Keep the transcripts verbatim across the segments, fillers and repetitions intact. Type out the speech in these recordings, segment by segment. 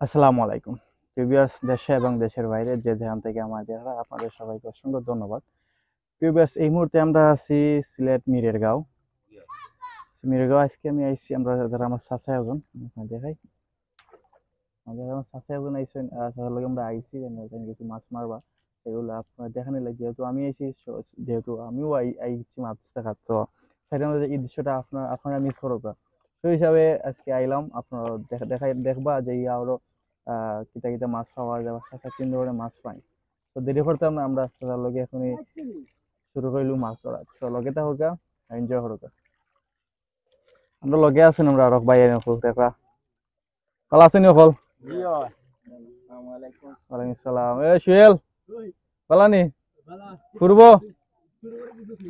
আসসালামু আলাইকুম। প্রিয় ভিউয়ার্স, দেশে এবং দেশের বাইরে যে যেখান থেকে আমাদের, আপনাদের সবাইকে অসংখ্য ধন্যবাদ। প্রিয় ভিউয়ার্স, এই মুহূর্তে আমরা আছি সিলেট মিরেরগাঁও। মিরেরগাঁও আজকে আমি আইছি, আমরা যারা আমার চাচা একজন, আপনাদের দেখাই। আমাদের আমার চাচা একজন আইছেন, আহ, চাচার লগে আমরা আইছি, এনে এখানে কিছু মাছ মারবা, এগুলো আপনারা দেখানি লাগে। যেহেতু আমি আইছি, স-, যেহেতু আমিও আই-, আইছি মাছ দেখার, তো সেটা আমাদের এই দৃশ্যটা আপনারা, আপনারা মিস করো না। সেই হিসাবে আজকে আইলাম, আপনারা দেখ-, দেখাই, দেখবা যে ইয়া আরো, আহ, কিতা কিতা মাছ পাওয়া যায়, বা চাচা কোন ধরনের মাছ পায়। তো দেরি করতাম না, আমরা চাচার লগে এখনই শুরু করলু মাছ ধরা। তো লগে থাকো, এনজয় করো। আমরা লগে আছেন, আমরা আরক ভাই আইন অকল, দেখরা। ভালা আছেন নি অকল? জি অয়। আসসালামু আলাইকুম। ওয়ালাইকুম আসসালাম। এ সুহেল, ভালা নি? পূর্ব?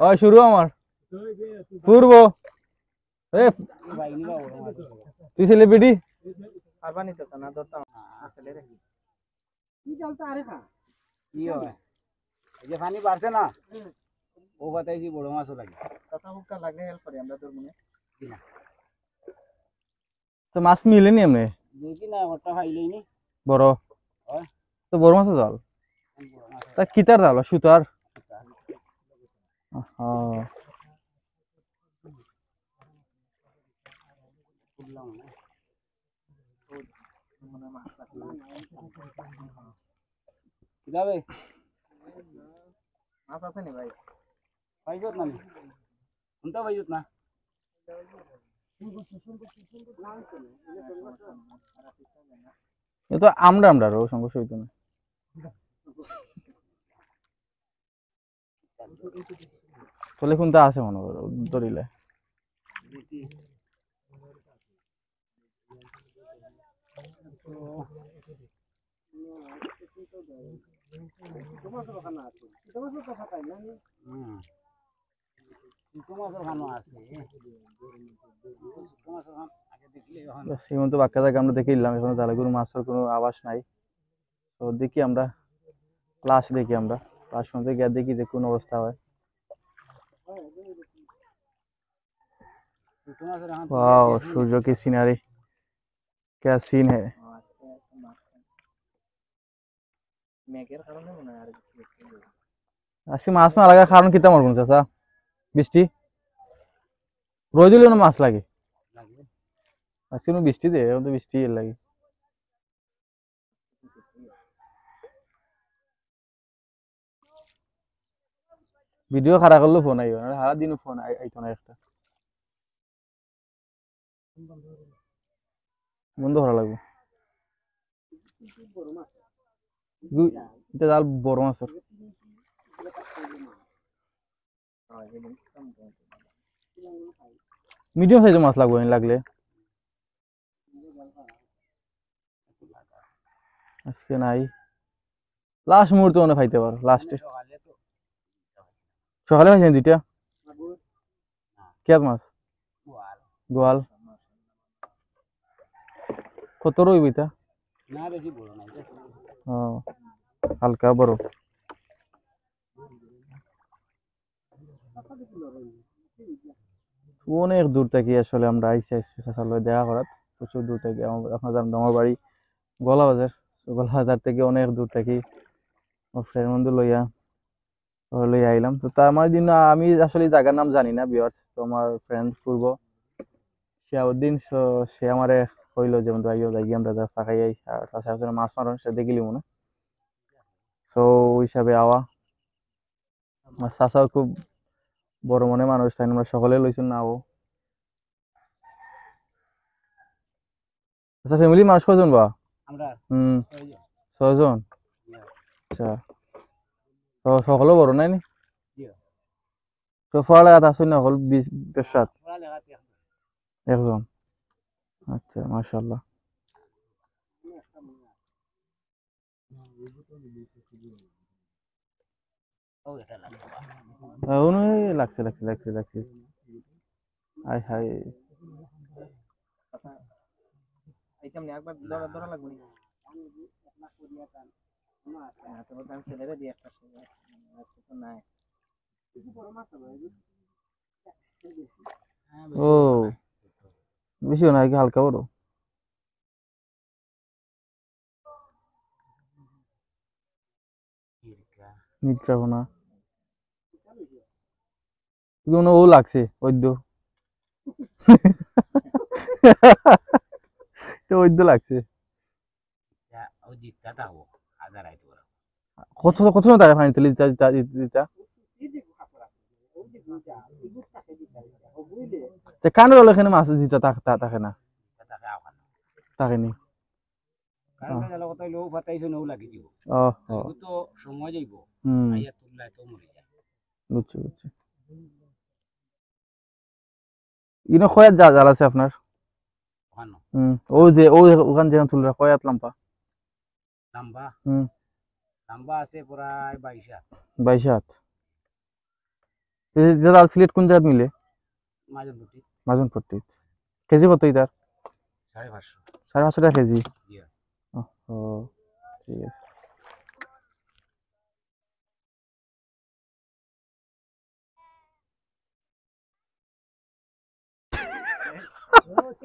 অয়, শুরু আমার। পূর্ব। এ, তুই সেলিব্রিটি? পারবা নি চাচা, না ধরতাম। আসলে রে। কি জালটা আরে খা। কি অয়? এই যে পানি বাড়ছে না? হুম। ও বাতাইছি বড় মাছও লাগে। চাচা হুক্কা লাগলে হেল্প করে আমরা তোর মনে। জি না। তো মাছ মিলে নি এমনি? দেখি না, ওটা খাইলেই নি। বড়? অয়। তো বড় মাছও জাল? বড় মাছ। তা কিতার জাল? সুতার? সুতার। আহা। খুললাম না। কিতা বে? মাছ আছে নি ভাই? পাইছত না নি? কোনটা পাইছত না? এ তো আমরা, আমরা আরো সংঘর্ষ হইতো না। তাহলে কোনটা আছে মনে করো, ধরিলে? হুম। বাস, এই মতো বাক্কা জায়গা আমরা দেখে নিলাম, এখনো জালগুলো মাছের কোনো আভাস নাই। তো দেখি আমরা, লাশ দেখি আমরা, লাশ মধ্যে গিয়ে দেখি যে কোন অবস্থা হয়। ওয়াও, সূর্য কি সিনারি, ক্যা সিন হ্যায়। মেঘের কারণে মনে হয় আর একটু বেশি হয়ে গেছে। আজকে মাছ না লাগার কারণ কিতা মনে করুন চাচা? বৃষ্টি? রোদ হইলে না মাছ লাগে। লাগে। আজকে কোনো বৃষ্টি দে, এখন তো বৃষ্টি এর লাগে। ভিডিও খারাপ করলেও ফোন আইব না, সারা দিনও ফোন আই-, আইতো না একটা। বন্ধ করা লাগবে। দু-, এটা জাল বড় মাছ। মিডিয়াম সাইজের মাছ লাগবে, আমি লাগলে। আজকে নাই, লাস্ট মুহূর্তে মনে পাইতে পারো, লাস্টে। সকালে পাইছেন দুইটা। কি মাছ? গোয়াল। কত রইব এটা? না, বেশি বড় না, এটা ছোট। ও, হালকা বড়। অনেক দূর থাকি আসলে আমরা আইছি, আইছি চাচার লগে দেখা করাত। প্রচুর দূর থাকি। আমার, আপনারা জানেন তো, আমার বাড়ি গোয়ালা বাজার। তো গোয়ালা বাজার থাকি অনেক দূর থাকি। আমার ফ্রেন্ড বন্ধু লইয়া, ওরে লইয়া আইলাম। তো তা আমার দিন, আমি আসলে জায়গার নাম জানি না, ভিউয়ার্স। তো আমার ফ্রেন্ড পূর্ব শিয়াউদ্দিন, so সে আমারে কইলো যে, "বন্ধু, আইও, যাই গিয়া আমরা যা ফাঁকাই আই।" আর চাচা আসলে মাছ মারন, সে দেখিলি মনে। So ওই হিসাবে আওয়া। আমার চাচাও খুব বড় মনে মানুষ, তাই আমরা সকলে লইছুন না ও। আচ্ছা, ফ্যামিলি মানুষ কয়জন বা? আমরা হুম। ছয়জন। ছয়জন? Yeah. আচ্ছা। তো সকলে বড় নাই নি? Yeah. তো পড়ালেখাত আছে না, হল বিশ, বিশ সাত? পড়ালেখাত একজন। একজন। আচ্ছা, মাশাআল্লাহ। ও, এটা লাগছে। আহ, উনি লাগছে, লাগছে, লাগছে, লাগছে। আয় হায়। আইতাম না, একবার ধরা, ধরা লাগবে না। হ্যাঁ, তো আমি ছেলেরে দিয়ে একটা সময়, আজকে তো নাই। ও, বেশি না, কি হালকা বড়। নিদ্রা ভাঙা। কিন্তু মনে হয় ও লাগছে, অইদ্য। তো অইদ্য লাগছে। ইয়া, ও জিততা তা হো, হাজার আইতো পারে। কত, কত সময় দাঁড়ায় পানি তুলি দিতা, দিতা, দিতা, দিতা? তে কারণ হলো এখানে মাছ দিতা তা-, তা-, থাকে না। তা থাকে আবার। থাকে নি। কারণ হ্যাঁ। হলো কথা হলো, ও ফাতাইছে না, ও লাগি দিব। ও, ও। ও তো সময় যাইব। হুম। আইয়া তুললে তো মরে যায়। বুঝছি, বুঝছি। ইনো কয় আত জা-, জাল আছে আপনার? ওখানো। হুম, ও যে, ও ওখান যেখান তুলরা কয় আত লম্বা? লম্বা? হুম। লম্বা আছে প্রায় বাইশ আত। বাইশ আত। এই যে জাল সিলেট কোন জাগাত মিলে? মাজনপট্টি। মাজনপট্টি। কেজি কত ইতার? সাড়ে পাঁচশো। সাড়ে পাঁচশো টাকা কেজি? জি। ওহো, ঠিক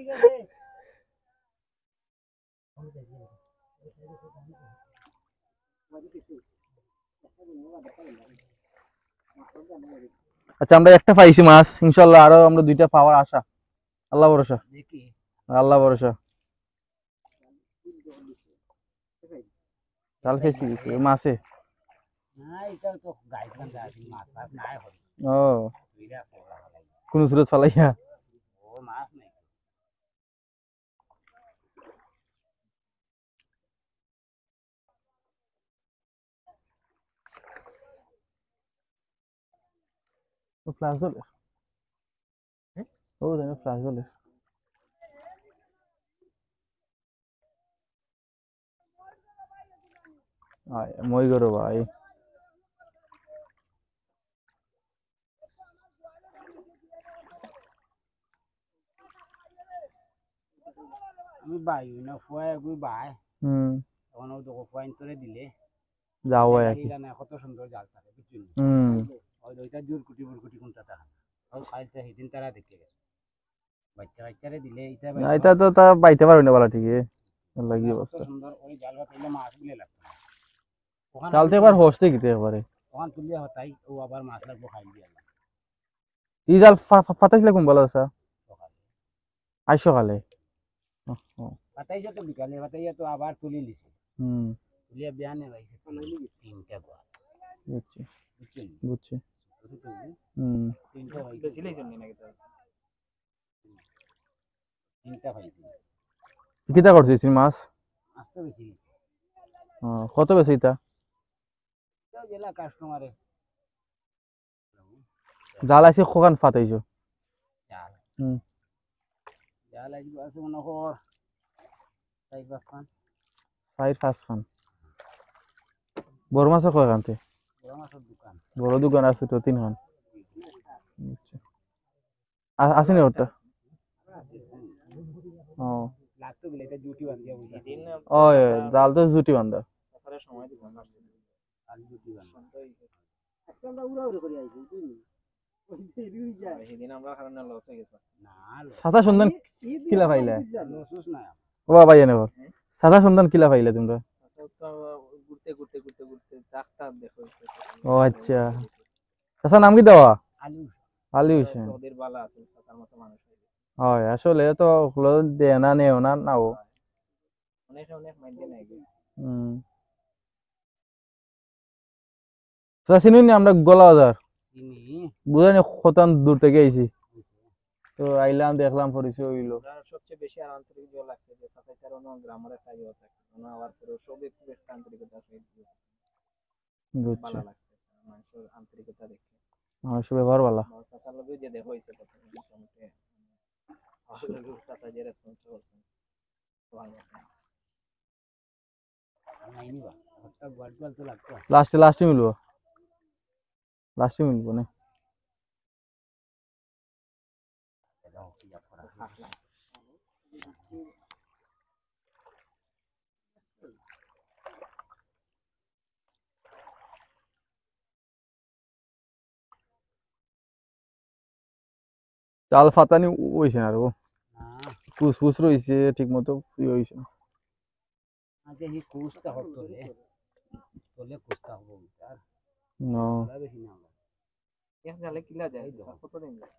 আছে। আচ্ছা, আমরা একটা পাইছি মাছ, ইনশাল্লাহ আরো আমরা দুইটা পাওয়ার আশা, আল্লাহ ভরসা। দেখি। আল্লাহ ভরসা। জাল ফেসি গেছে, ওই মাছে। না, এটা তো গাইড বান্ধা আছে, মাছ, মাছ নাই হয়। ও। দুইটা আছে ওরা ফালাই। কোন সুরত ফালাইয়া? ও মাছ নাই। ও ফ্ল্যাশ জ্বলে। ও জানো ফ্ল্যাশ জ্বলে। আয়, মই গরু ভাই। আমি ভাই, ওই না ফুয়া এগুই ভাই। হুম। তখন ও দেখো ফুয়া ইন্তরে দিলে। যাও ভাই আর কি। জানে কত সুন্দর জাল থাকে, বুঝছেন? হুম। ওই ওইটা জোর কুটি বুর কুটি কোনটা থাকে না। ও খাইতে সেদিন তারা দেখে গেছে। বাচ্চা বাচ্চারে দিলে এটা না, এটা তো তারা বাইতে পারবে না, বালা ঠিক আছে। আল্লাহ কি অবস্থা। সুন্দর ওই জাল বা তাইলে মাছ গুলো লাগতো না। ওখানে জাল তো একবার হস্তে গিতে একবারে। ওখান তুলিয়া হতাই, ও আবার মাছ লাগবো খাই দিয়ে। ই জাল ফা-, ফা-, ফাতাইছিলে কোন বেলা আছে? সকালে। আজ সকালে? ওহো। ফাতাইছে তো বিকালে, ফাতাইয়া তো আবার তুলি লিছে। হুম। তুলিয়া বিয়ানে পাইছে তিন-, তিনটা গোয়া। বুঝছি। বুঝছেন? বুঝছি। বুঝছেন তো? হুম। তিনটা হয়েছে। বেশি লেগেছে নাকি তার? তিনটা পাইছি। কিতা করছিস তুই মাছ? মাছ তো বেশি গেছে। ও, কত বেশি এটা? তো জেলা কাস্টমারে। জাল আছে কখান ফাতাইছো? জাল। হুম। জাল আইজ আছে মনে কর চাইর পাঁচ খান। চাইর পাঁচ খান। বড় মাছ কয়খানতে? বড় মাছের দোকান। বড় দোকান আছে তো তিন খান। আচ্ছা। আ-, আসেনি ওরটা? ও। লাগতো বলে এটা জুটি বান্ধিয়া বুঝা। এদিন ওই, ওই, জাল তো জুটি বান্ধা। চাচারে সময় দিতাম পারছি না। কাল জুটি বান্ধা। আজকে আমরা উড়াউড়ি করে আইছি, বুঝলি? ওই যে রুই যায়। সেদিন আমরা কারণে লস হয়ে গেছে। না, লস সাদা সন্ধান এই, এই কিলা পাইলে? লস না। ও বাবা, এনে বল। হুম? সাদা সন্ধান কিলা পাইলে তোমরা? আচ্ছা, তো ঘুরতে, ঘুরতে, ঘুরতে, ঘুরতে ডাক্তার দেখা হয়েছে। ও আচ্ছা। চাচার নাম কি দেওয়া? আলী হোসেন। আলী হোসেন। তো ওদের বালা আছে, চাচার মতো মানুষ হয়ে গেছে। হয়, আসলে তো হলো দেয় না, নেও না, নাও। অনেকে অনেক মাইন্ডে নাই গো। হুম। চাচা, চিনি নি আমরা গোলা বাজার? চিনি। বুঝানি কত দূর থেকে আইছি। তো আইলাম, দেখলাম, পরিচয় হইলো। আমরা সবচেয়ে বেশি আর আন্তরিক জল লাগছে যে চাচা তার অন্য গ্রামের একটা ইয়ে থাকে। মানে আবার করে সবে খুব একটা আন্তরিকতা আছে। বুঝছি। ভালো লাগছে। মানুষের আন্তরিকতা দেখে। মানুষের ব্যবহার ভালো। আমার চাচার লগে যে দেখা হয়েছে প্রথমে, মোটামুটি আমার লগে চাচা যে রেসপন্স করছেন, ভালো লাগছে। লাস্টে, লাস্টে মিলবো। লাস্টে মিলবো না। জাল ফাতানি অইছে না রে। না। কুছ কুছ রইছে, ঠিক মতো ইয়ে অইছে না। আচ্ছা, এই কুছটা হক তোলে। তোলে কুছটা হবো, বুঝছস? নো। ওলা বেশি না ওলা। এক জালে কিলা যায়? এই দেখো। কত দিন যায়?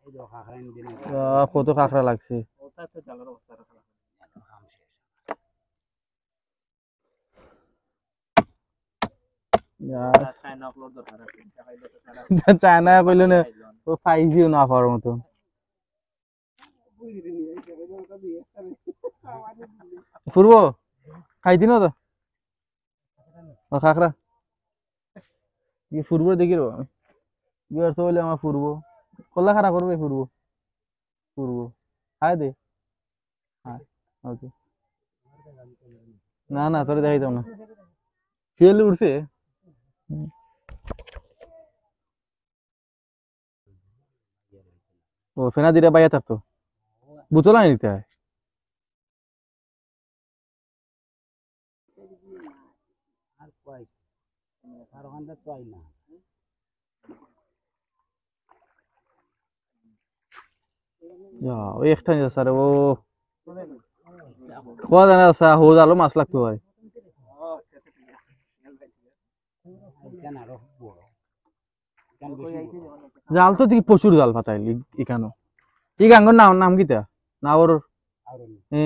এই দেখো, কাঁকড়া এনে দিন। আহ, কত কাঁকড়া লাগছে। ওটা তো জালের অবস্থা খারাপ। চায়না কইলে না, ও পাইজিও না পাওয়ার মতো। ফুরবো? খাইতি না তো? ও কাঁকড়া। কি ফুরবো দেখি রে আমি। বিয়ার তো বলে আমার ফুরবো। কল্লা খারাপ করবে ফুরবো। ফুরবো। খাই দে। হ্যাঁ, ওকে। না, না, তোরে দেখাইতাম না। ফেল উঠছে। ও, ফেনা দিলে বাইয়া থাকতো। বোতল আনি দিতে হয়। আর কয়? আর ওখানটা তো আই না। ইয়া, ওই একটা নিয়ে স্যার, ও। খোয়া জানে স্যার, হো জালো মাছ লাগতো ভাই। এখানে আরো বড়। এখানে বেশি বড়। জাল তো দেখি প্রচুর জাল ফাতাইলি ইখানো। ই গাঙ্গর নাম, নাম কিতা? না ওর, আর এ,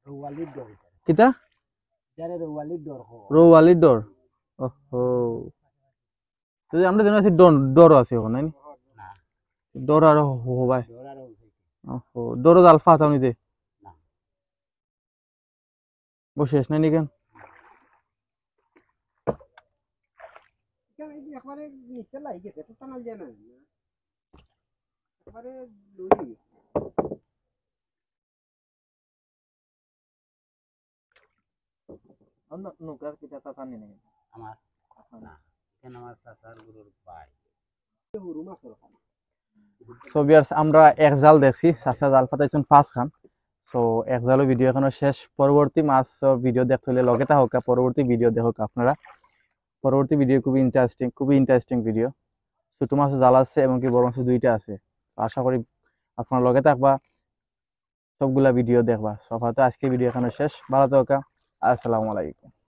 রৌয়ালির ডর এটা। কিতা? যারে রৌয়ালির ডর হো। রৌয়ালির ডর। ওহো। তো আমরা যেন আছি ডর, ডরও আছে এখন, নাই নি? না। ডর আর হো, হো ভাই। ডর আর হো। ওহো, ডরও জাল ফাতাও নিতে। না। বসে আস নাই নি কেন? এখানে এই যে একবারে নিচে লাগি গেছে, তো টানা যায় না। একবারে লই গেছে। অন্য নৌকার কিতা চাচা নি নাকি? আমার? আপনার? না, এখানে আমার চাচার গরুর ভাই। So viewers, আমরা এক জাল দেখছি, চাচা জাল ফাতাইছইন পাঁচ খান। So এক জালও ভিডিও এখানো শেষ। পরবর্তী মাছ ভিডিও দেখতে হলে লগে থাকুক্কা, পরবর্তী ভিডিও দেখুক্কা আপনারা। পরবর্তী ভিডিও খুবই ইন্টারেস্টিং, খুবই ইন্টারেস্টিং ভিডিও। ছোট মাছ জাল আছে, এমনকি বড় মাছ দুইটা আছে। আশা করি আপনারা লগে থাকবা, সবগুলা ভিডিও দেখবা। So আপাতত আজকে ভিডিও এখানো শেষ। ভালো থাকুক্কা। আসসালামু আলাইকুম।